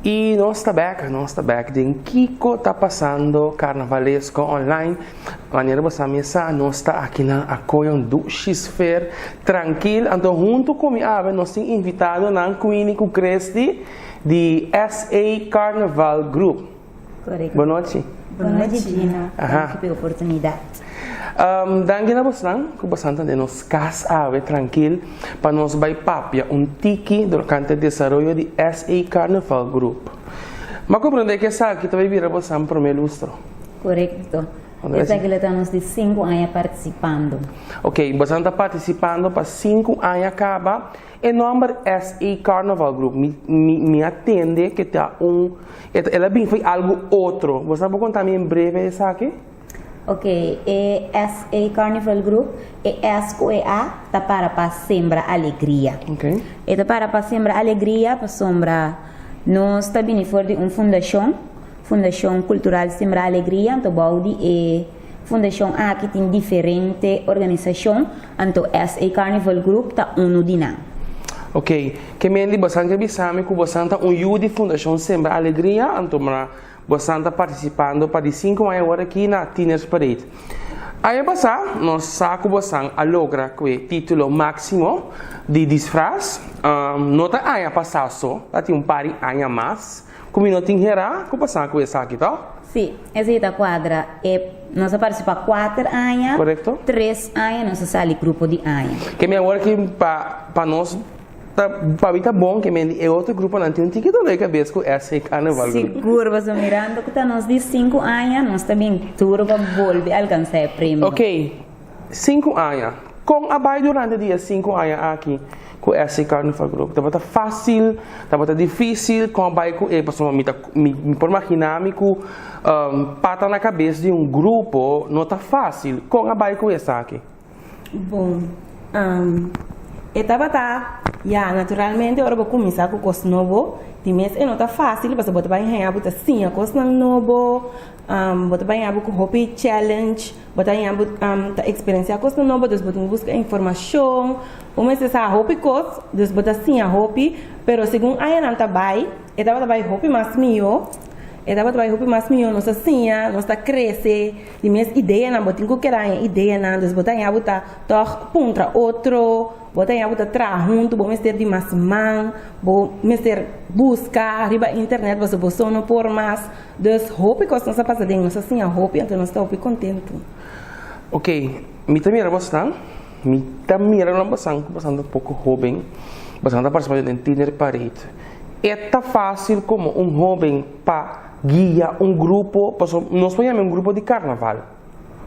I nos ta bek, nos ta bek den Kiko ta pasando Carnavalesco online. Manera bo sa mi sa, nos ta aki na Akoyon Dushi Sfeer trankil. Anto hunto ku mi awe nos tin invitadonan Queenie ku Christy di SA Carnaval Group. Korekto. Bon nochi. Bon nochi Gina, danki pa e oportunidat. Danki na bosnan ku bosan ta den nos kas awe trankil pa nos bai papia un tiki durante desaroyo di SA Carnaval Group. M'a komprendé ku esaki ta bai bira bosan promé lustro. Korekto. Esaki lo ta nos di sinku aña partisipando. Ok, bosan ta partisipando pa sinku aña kaba. E nomber SA Carnaval Group mi mi mi a tende ke ta un el a bin fo'i algu otro. Bo sa por konta mi en breve esaki? Ok, e SA Carnival Group, e S ku e A ta para pa Sembra Alegria. Ok. E ta para pa Sembra Alegria pasobra nos ta bini for di un fundashon, Fundashon Kultural Sembra Alegria, anto bou di e fundashon aki tin diferente organisashon. Anto SA Carnival Group ta unu di nan. Ok, ke men di bosan ke bisa mi ku bosan ta un yu di Fundashon Sembra Alegria, anto mra bosan ta partisipando pa di sinku aña awor aki na Tieners Parade. Aña pasá nos sa ku bosan a logra ku e título máksimo di disfras, no ta aña pasá so, ta tin un par di aña mas ku mi no tin herá ku bosan ku esaki tòg? Sí, esei ta kuadra. E nos a partisipá kuater aña. Korekto. Tres aña nos a sali grupo di aña. Ke mi awor ki pa pa nos ta pa mi ta bon ke men di e otro gruponan tin un tiki dolor di kabes ku SC Carnival Group. Sigur, pasobra mirando ku ta nos di sinku aña nos ta bin duro pa bolbe alkansá e premio. Oké. Sinku aña. Kon a bai durante di e sinku aña aki ku SC Carnival Group? Tabata fásil? Tabata difísil? Kon a bai ku e? Pasobra mi ta mi por maginá mi ku pata na kabes di un grupo no ta fásil. Kon a bai ku esaki? Bon, e tabata, ya, naturalmente ora bo kuminsá ku kos nobo, di mes e no ta fásil pasobra bo ta bai haña bo ta siña kosnan nobo, bo ta bai haña bo ku hopi challenge. Bo ta haña bo ta eksperensiá kosnan nobo, dus bo tin ku buska informashon. Bo mester sa hopi kos, dus bo ta siña hopi. Pero segun añanan ta bai, e tabata bai hopi mas mihó. E tabata bai hopi mas mihó. Nos ta siña, nos ta krese. Di mes ideanan, bo tin ku keda haña ideanan. Dus bo ta haña bo ta tòg puntra otro, bo ta haña bo ta traha huntu, bo mester di mas man, bo mester buska riba internet pasobra bo so no por mas. Dus hopi kos nos a pasa den, nos a siña hopi, anto nos ta hopi kontentu. Ok, mi ta mira bosnan, mi ta mira nan bosan ku bosan ta poko hoben, bosan ta partisipá den Tiener Parade. E ta fásil komo un hoben pa guia un grupo, pasobra nos por yama un grupo di karnaval.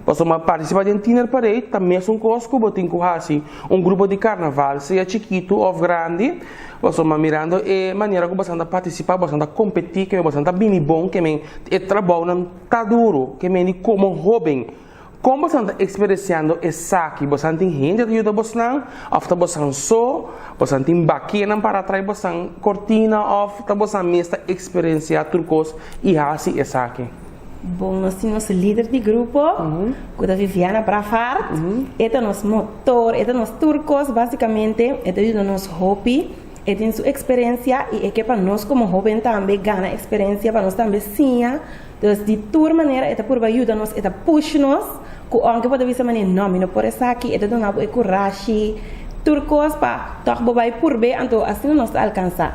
Pasobra partisipá den Tiener Parade ta mesun kos ku bo tin ku hasi un grupo di karnaval, sea chikitu òf grandi. Pasobra mirando e manera ku boso ta partisipá, boso ta kompetí, ke men boso ta bini bon, ke men e trabounan ta duru, ke men di komo hóben. Kon boso ta eksperensiando esaki? Boso tin hende ta yuda bosnan òf ta boso so? Boso tin bakenan para trai boso kortina òf ta boso mes ta eksperensiá tur kos i hasi esaki? Bon, nos tin nos lider di grupo, ku ta Viviana Brafart. E ta nos motor, e ta nos tur kos basikamente. E ta yuda nos hopi. E tin su eksperensia i e ke pa nos komo hóben tambe gana eksperensia, pa nos tambe siña. Dus di tur manera e ta purba yuda nos, e ta push nos, ku ounke bo ta bisa manera no, mi no por esaki, e ta duna bo e kurashi, tur kos pa tòg bo bai purb'é, anto asina nos ta alkansá.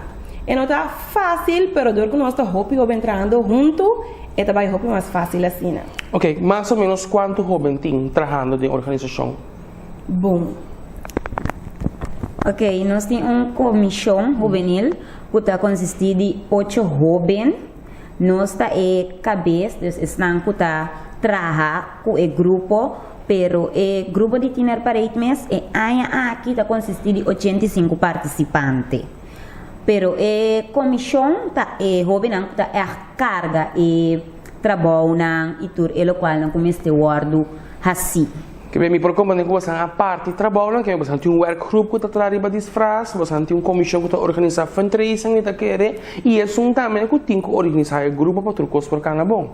E no ta fásil, pero dor ku nos ta hopi hóben trahando huntu, e ta bai hopi mas fásil asina. Ok, mas o ménos kuantu hóben tin trahando den organisashon? Bon. Ok, nos tin un komishon hubenil ku ta konsistí di ocho hóben. Nos ta e kabes, dus esnan ku ta traha ku e grupo, pero e grupo di Tiener Parade mes e aña aki ta konsistí di 85 partisipante. Pero e komishon ta e hóbennan ku ta ègt karga e trabounan i tur e lokualnan ku mester wòrdu hasí. Kebe mi por komprende ku bosan a parti trabounan, kebe bosan tin un werkgroep ku ta traha riba disfras, bosan tin un komishon ku ta organisá fundraising mi ta kere, i esun tambe ku tin ku organisá e grupo pa tur kos por kana bon.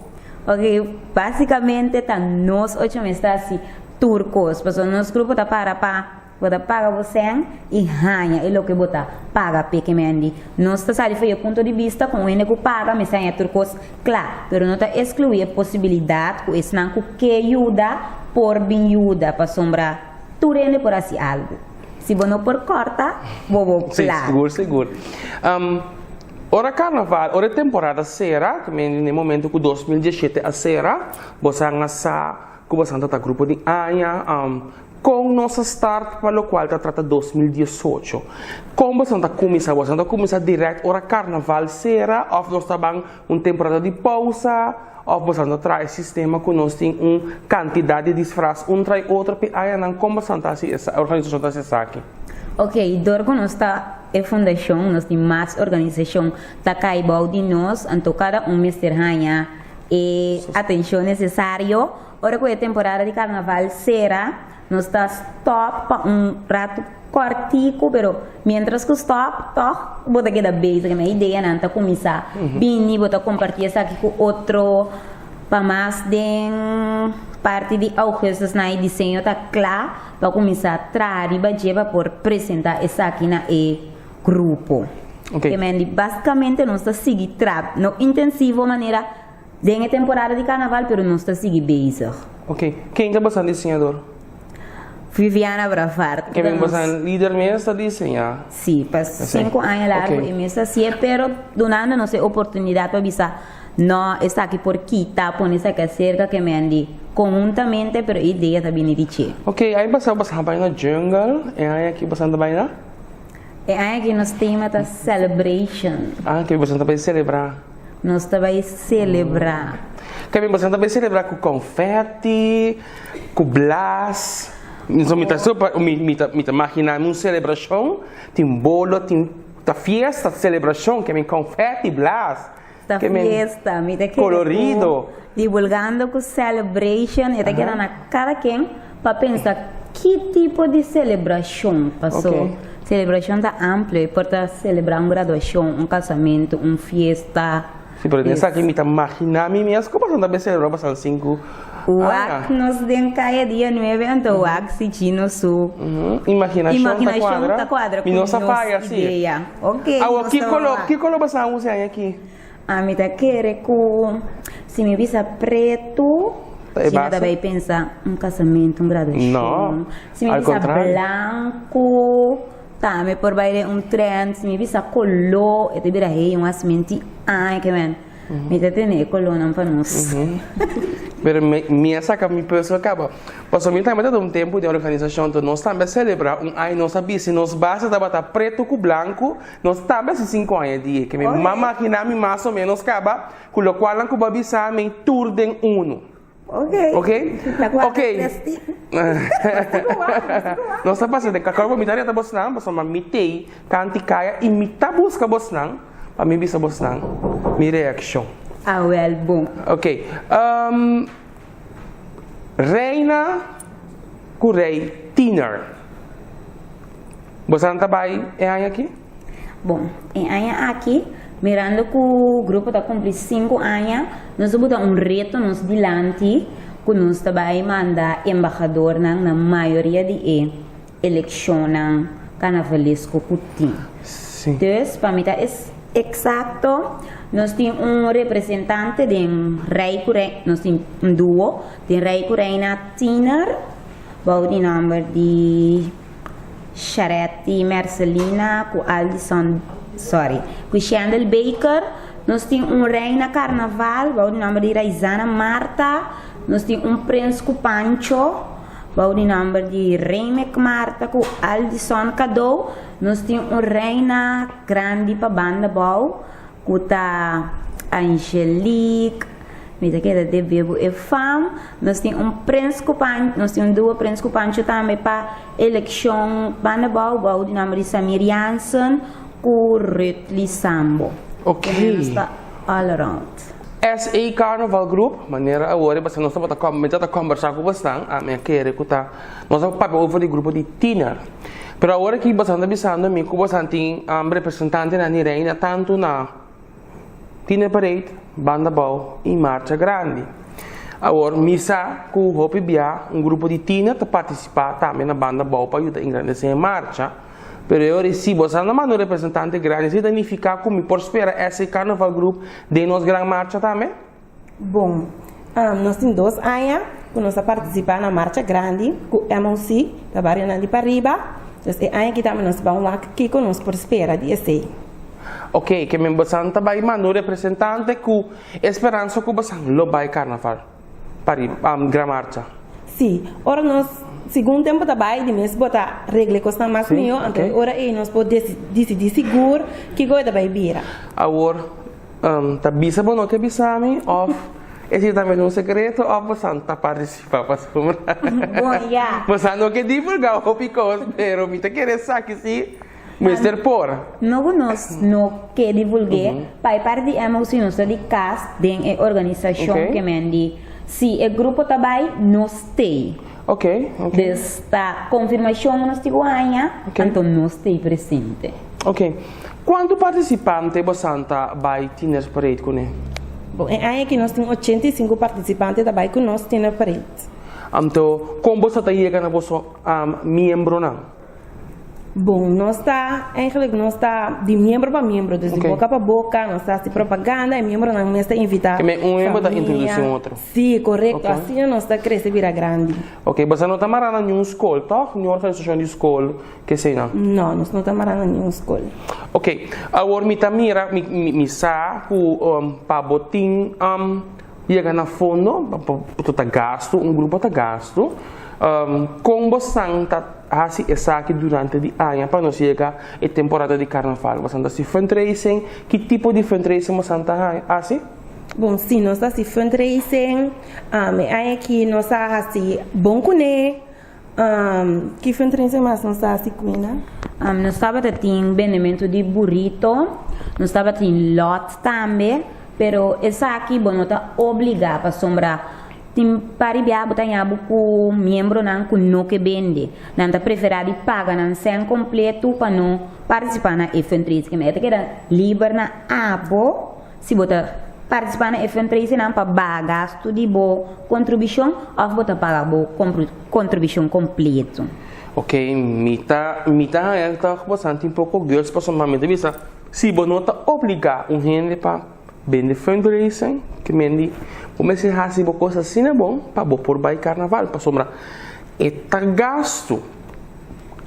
Ok, basikamente ta nos ocho mes ta hasi tur kos, pasobra nos grupo ta para pa. Bo ta paga bo sèn i haña e loke bo ta paga p'e. Ke mendi nos ta sali for e punto di bista ku un hende ku paga mester haña tur kos kla, pero no ta eskluí e posibilidat ku esnan ku ke yuda por bin yuda pasobra tur hende por hasi algu. Si bo no por kòrta, bo bo Sí, pla. sigur, sigur. Ora karnaval, ora e temporada sera, ke mendi na e momento ku 2017 a sera, bo sa a sa ku bo sa ta grupo di aña. Kon nos a start pa lokual ta trata 2018? Kon boso ta kuminsá? Boso ta kuminsá dirèkt ora karnaval sera òf nos ta ban un temporada di pousa òf boso ta traha e sistema ku nos tin un kantidat di disfras un trai otro p'e añanan? Kon boso ta hasi e organisashon ta hasi esaki? Ok, dor ku nos ta e fundashon nos tin mas organisashon ta kai bou di nos, anto kada un mester haña e atenshon nesesario. Ora ku e temporada di karnaval sera, nos ta stòp pa un ratu kòrtiku, pero miéntras ku stòp, tòg bo ta keda bezig. E ideanan ta kuminsá bini, bo ta kompartí esaki ku otro. Pa mas den parti di ougùstùs nan e diseño ta kla pa kuminsá traha riba dje pa por presentá esaki na e grupo. Básikamente nos ta sigui traha, no intensivo manera. Den e temporada di carnaval pero nos ta sigui bezig. Ok, ken ta bosan diseñador? Viviana Bravard. Ken ta bosan lider mes ta diseña? Si, pa sinku aña largo e mes ta hacié pero dunando nos e oportunidad pa bisa no esaki por kita pone esaki acerca ke men di conhuntamente pero e idea ta bini di dje. Ok, aña pasado bosan a bai na jungle e aña aki bosan ta bai na? E aña aki nos tema ta celebration. Ah, ke bosan ta bai celebra? Nos ta bai selebrá. Kevin, boso ta bai selebrá ku konfèti, ku blas. So mi ta super, mi mi ta mi ta maginá mi un selebrashon, tin bolo, tin ta fiesta, selebrashon, Kevin, konfèti, blas. Ta fiesta, mi ta kere ku Kolorido. Divulgando ku celebration, e ta keda na kada ken pa pensa ki tipo di selebrashon paso. Selebrashon ta amplio, e por ta selebrá un graduashon, un kasamentu, un fiesta. Si, pero den esaki mi ta maginá mi mes ku pasobra ta bin selebrá pasan sinku aña. Wak nos den kaya dia nuebe anto wak si chino su Imaginashon ta kuadra ta kuadra Mi ku no sa nos faya si. idea. Ok, Awor nos ki ta kolo wak. ki kolo boso a usa aña aki? Ami ta kere ku si mi bisa pretu, Ta e si mi ta base? bai pensa un kasamentu, un graduashon. No, Si mi al bisa kontrario. blanku, tambe por bai den un trend. Si mi bisa koló, e ta bira hey un hasiment'i aña ke men. Mi ta tene e kolónan pa nos. Pero mi mi a saka mi pùzel kaba. Pasobra mi tambe ta da un tempu den organisashon, enton nos tambe a selebrá un aña, nos a bisti nos base tabata pretu ku blanku. Nos tambe hasi sinku aña di e ke mi m'a magina mi mas o menos kaba ku lokualnan ku bo a bisa mi tur den unu. Ok? Ok. Nos ta pasa den kakao mi ta reta bosnan pasobra mi tei kanti kaya i mi ta buska bosnan pa mi bisa bosnan mi reakshon. Awel bon. Ok. Reina ku rei tiner. Bosan ta bai e aña aki? Bon, e aña aki, mirando ku grupo ta kumpli sinku aña, nos a buta un reto nos dilanti ku nos ta bai manda embahadornan na mayoria di e elekshonnan karnavalesko ku tin. Dus, pa mi ta eksakto, nos tin un representante den Rei ku Rei, nos tin un duo den Rei ku Reina Tiner, bou di nòmber di. Sharetti Mercelina ku Aldison sorry ku Shendel Baker nos tin un reina karnaval bou di nòmber di Raizana Marta nos tin un prens ku Pancho bou di nòmber di Remek Marta ku Aldison Kado nos tin un reina grandi pa banda bou Ku ta Angelique, mi ta keda debe bo e fam. Nos tin un prens ku pan, nos tin un duo prens ku Pancho tambe pa elekshon banda bou, bou di nomber di Samir Jansen ku Rutly Sambo. Ok. Nos ta all around. SA Carnaval Group, manera awor e pasobra nos tabata kom, mi tabata kombersá ku bosnan, ami a kere ku ta, nos a papia over di grupo di tiner. Pero awor aki bosan ta bisando mi ku bosan tin representantenan di Reina tantu na Tiner Parade, Banda Bou i Marcha Grandi. Awor, mi sa ku hopi bia un grupo di tiener ta partisipá tambe na Banda Bou pa yuda engrandesé e marcha, pero e ora si bo sa na manda un representante grandi esei ta nifiká ku mi por spera SC Carnaval Group den nos gran marcha tambe? Bon, nos tin dos aña ku nos a partisipá na marcha grandi ku MOC ta barionan di pariba, dus e aña aki tambe nos ban wak kiko nos por spera di esei. Oke, ke men bosan ta bai manda un representante ku E speransa ku bosan lo bai karnaval pariba, gran marcha. Sí, ora nos segun tempu ta bai, di mes bo ta regla e kosnan mas mihó, anto e ora ei nos por disidí sigur kiko e ta bai bira. Awor, ta bisa bo no ke bisa mi òf esei ta tambe un sekreto òf bosan ta partisipá pasobra Bon, ya. bosan no ke divulgá hopi kos, pero mi ta kere sa ki si. Mester por. No ku nos no ke divulg'é, pa e parti di MOC nos ta di kas den e organisashon ke men di si e grupo ta bai nos stay. Dus ta konfirmashon nos tin ku haña, anto nos stay presente. Ok. Kuantu partisipante bosan ta bai Tieners Parade kuné? Bon, e aña aki nos tin 85 partisipante ta bai ku nos Tiener Parade. Anto, kon boso ta yega na boso miembronan? Bon, nos ta, eigenlijk nos ta di miembro pa miembro, dus di boka pa boka, nos ta hasi propaganda, e miembronan mes ta invitá Ke men un miembro ta famia. introdusí un otro. Sí, korekto, Ok. asina nos ta krese bira grandi. Ok, boso no ta mará na niun skol, tòg? Niun organisashon di skol, keseinan? No, nos no ta mará na niun skol. Ok, awor mi ta mira, mi, mi, mi sa ku pa bo tin yega na fondo, pa, pa, ta gastu, un grupo ta gastu, kon bosan ta Hasi esaki durante di aña pa nos yega e temporada di karnaval. Bosan ta hasi fundraising? Ki tipo di fundraising bosan ta hasi? Bon, si nos ta hasi fundraising. E aña aki nos a hasi bon kuné. Ki fundraising mas nos ta hasi, Quina? Nos tabata tin bendementu di burrito, nos tabata tin lot tambe, pero esaki bo no ta obligá pasobra Tin pari bia bo ta ña bo ku miembronan ku no ke bende. Nan ta preferá di paga nan sèn kompletu pa no partisipá na e fundraising. E ta keda liber na abo si bo ta partisipá na e fundraisingnan pa baha gastu di bo kontribushon òf bo ta paga bo kontribushon kompletu. Ok, mi ta mi ta haña tòg bastante un poko guts pasobra mi ta bisa si bo no ta obligá un hende pa Bende fundraising ke men di bo mester hasi bo kos asina bon pa bo por bai karnaval pasobra e ta gastu.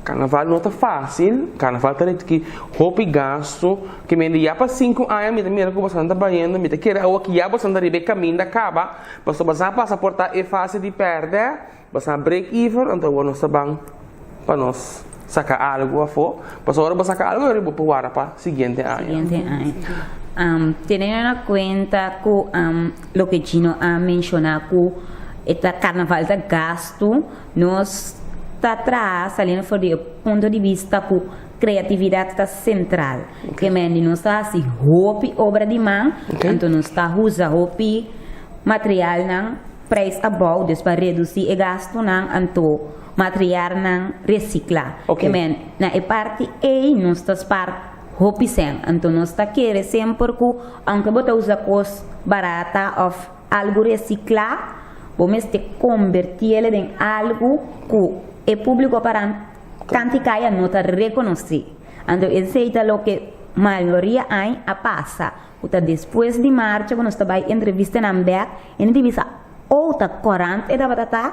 Karnaval no ta fásil, karnaval ta requerí hopi gastu ke men di ya pa sinku aña mi ta mira ku boso ta bayendo mi ta kere awo ki ya boso ta riba e kaminda kaba pasobra boso a pasa por ta e fase di pèrdè. Bo sa break even, anto awor nos ta ban pa nos saca algo afo. Pasobra ora bo saca algo bo por warda pa siguiente aña. Siguiente aña. Teniendo na cuenta cu loke Gino a menciona cu e ta carnaval ta gasto, nos ta traha saliendo for di e punto di bista cu creatividad ta central. Ke men di nos ta haci hopi obra di man, anto nos ta usa hopi materialnan. Prijs abou, dus pa redusí e gastunan anto materialnan resiklá. Ok. Ke men, na e parti ei nos ta spar hopi sèn. Anto nos ta kere semper ku aunke bo ta usa kos barata òf algu resiklá, bo mester kombertiel den algu ku e públiko paran tanti kaya no ta rekonosé. Anto esei ta loke mayoria aña a pasa. Ku ta despues di marcha ku nos ta bai entrevista nan bek, e nan tin bisa, Oh, ta korant e tabata ta?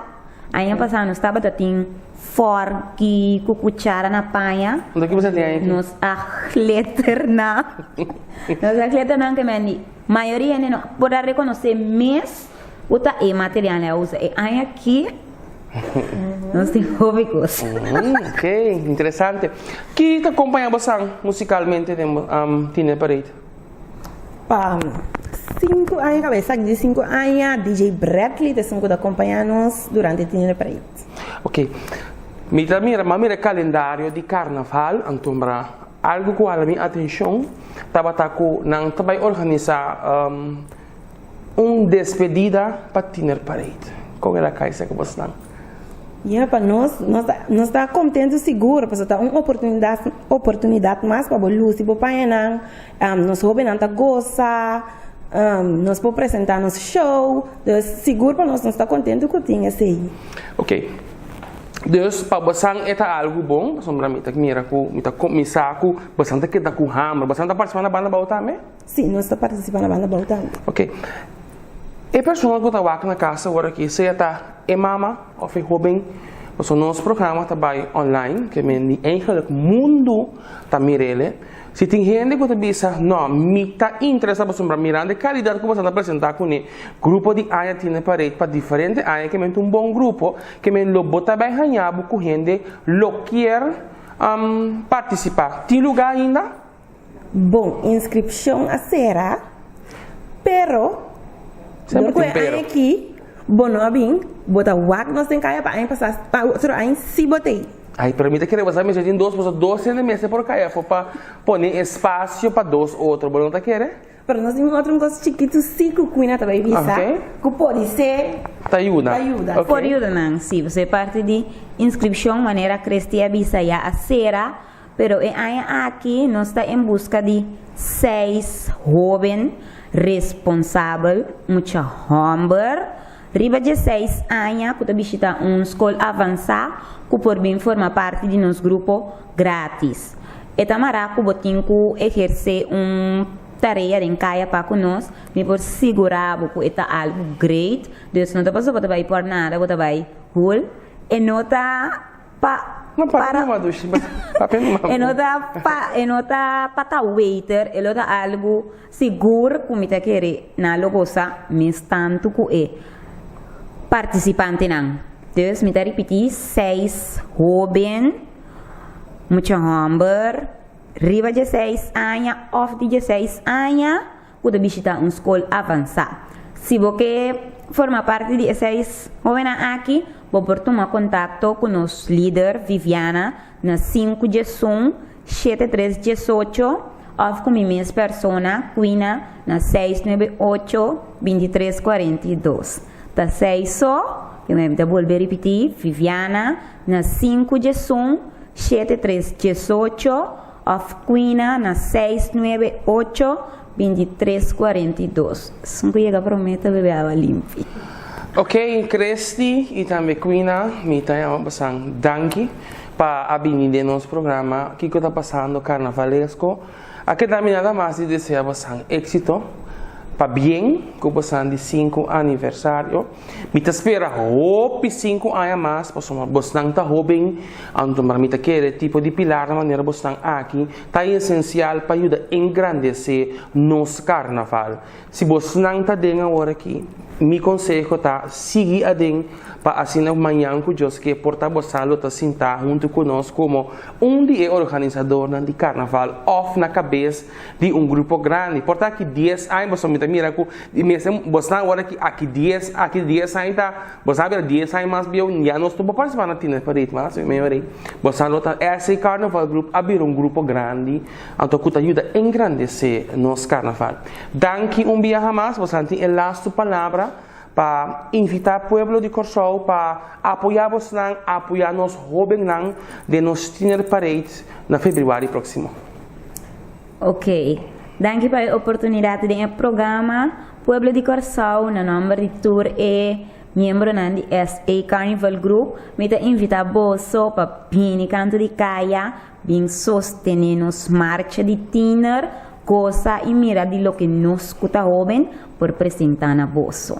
Aña pasá nos tabata tin fòrki ku kuchara na paña. Anto ki bo sa tin aña aki? Nos a gleter nan. Nos a gleter nan ke men di mayoria hende no por a rekonosé mes ku ta e material nan a usa. E aña aki nos tin hopi kos. Ok, interesante. Ki ta kompañá bosan musikalmente den Tiener Parade? Pa sinku aña kaba esaki di sinku aña DJ Bradley ta esun ku ta kompañá nos durante Tiener Parade. Ok, mi ta mira, mi a mira e kalendario di karnaval, anto mira algu ku hala mi atenshon tabata ku nan ta bai organisá Un despedida pa Tiener Parade. Kon el a kai seka bosnan? Ya, pa nos, nos ta, nos ta kontentu sigur, pasobra ta un oportunidat, oportunidat mas pa bo lusi bo pañanan. Nos hóbennan ta gosa. Nos por presentá nos show, dus sigur pa nos nos ta kontentu ku tin esei. Ok. Dus pa bosan e ta algu bon, pasobra mi ta mira ku mi ta kuminsá ku bosan ta keda ku hamber. Bosan ta partisipá na Banda Bou tambe? Sí, nos ta partisipá na Banda Bou tambe. Ok. E persona ku ta wak na kas awor aki, sea ta e mama òf e hóben, pasobra nos programa ta bai online, ke men di eigenlijk mundu ta mir'el. Si tin hende ku ta bisa, No, mi ta interesá pasobra mirando e kalidat ku boso ta presentá kuné, grupo di aña tine pared pa diferente aña ke men ta un bon grupo, ke men lo bo ta bai haña bo ku hende lo kier partisipá. Tin lugá ainda? Bon, inskripshon a sera, pero Semper dor ku tin e pero. aña aki bo no a bin, bo ta wak nos den kaya pa aña pasá, pa otro aña si bo ta ei. Ay, pero mi ta kere bo sa mester tin dos pasobra dos hende mester por kai afo pa pone espacio pa dos otro, bo no ta kere? Pero nos tin un otro un cos chikitu si cu Quina ta bay bisa cu podise Ta yuda. ta yuda. Por yuda nan, si. Pasobra e parti di inscripcion manera Christy a bisa ya a cera, pero e aña aki nos ta en busca di seis hoben responsabel, mucha homber, Riba dje seis aña ku ta bishita un skol avansá ku por bin forma parti di nos grupo gratis. E ta mará ku bo tin ku ehersé un tarea den kaya pa ku nos, mi por sigurá bo ku e ta algu great, dus no ta pasobra bo ta bai por nada bo ta bai hul, e no ta pa No papia para numa dushi, papia numa. E no ta pa e no ta pa ta waiter, e lo ta algu Sigur ku mi ta kere nan lo gosa mes tantu ku e partisipantenan. Dus mi ta ripití, seis hóben, mucha hòmber, riba dieseis aña òf di dieseis aña ku ta bishitá un skol avansá. Si bo ke forma parti di e seis hóbennan aki, bo por tuma kontakto ku nos lider Viviana na sinku diesun Shete tres diesocho òf ku mi mes persona, Quina, na seis nuebe ocho, bintitres kuarenta i dos. Ta seis so, i mi ta bolbe ripití, Viviana, na sinku diesun, shete tres diesocho òf Quina na seis nuebe ocho, bintitres kuarenta i dos. Esun ku yega promé ta bebe awa limpi. Ok, Christy i tambe Quina, mi ta yama bosan danki. Pa a bini den nos programa Kiko ta pasando Carnavalesco a keda mi nada mas di desea bosan exito pabien cu bosan di sinku aniversario. Mi ta spera hopi sinku aña mas pasobra bosnan ta hoben anto mi ta kere tipo di pilarnan manera bosnan aki ta esencial pa yuda engrandece nos carnaval. Si bosnan ta den awor aki, mi konseho ta sigui aden pa asina mañan ku Dios ke por ta bosan lo ta sintá huntu ku nos komo un di e organisadornan di karnaval òf na kabes di un grupo grandi. Por ta aki dies aña boso mi ta mira ku di mester bosnan awor aki aki dies aki dies aña ta bosan a bira dies aña mas bieu ya nos no por partisipá na Tiener Parade mas mi mei bosan lo ta SA Carnaval Group a bira un grupo grandi Anto ku ta yuda engrandesé nos karnaval. Danki un biaha mas, bosan tin e lastu palabra pa invitá pueblo di Kòrsou pa apoyá bosnan, apoyá nos hóbennan den nos Tiener Parade na febrüari próksimo. Ok. Danki pa e oportunidat den e programa Pueblo di Kòrsou na nòmber di tur e miembronan di SA Carnival Group mi ta invitá boso pa bini kantu di kaya Bin sostené nos marcha di tiener, gosa i mira di loke nos ku ta hóben por presentá na boso.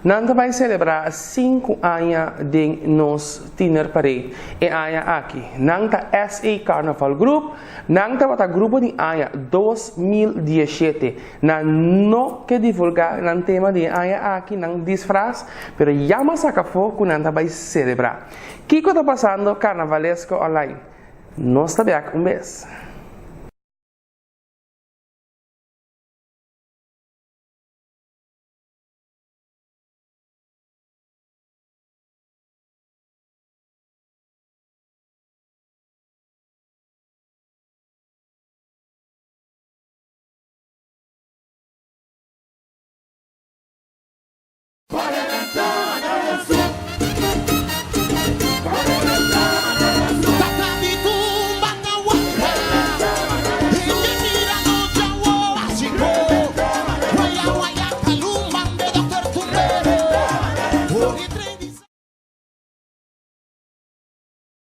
Nan ta bai selebrá sinku aña den nos Tiener Parade e aña aki. Nan ta SA Carnaval Group, nan tabata grupo di aña 2017. Nan no ke divulgá nan tema di e aña aki, nan disfras, pero ya mas saka afó ku nan ta bai selebrá. Kiko ta pasando Carnavalesco Online? Nos ta bek un bes.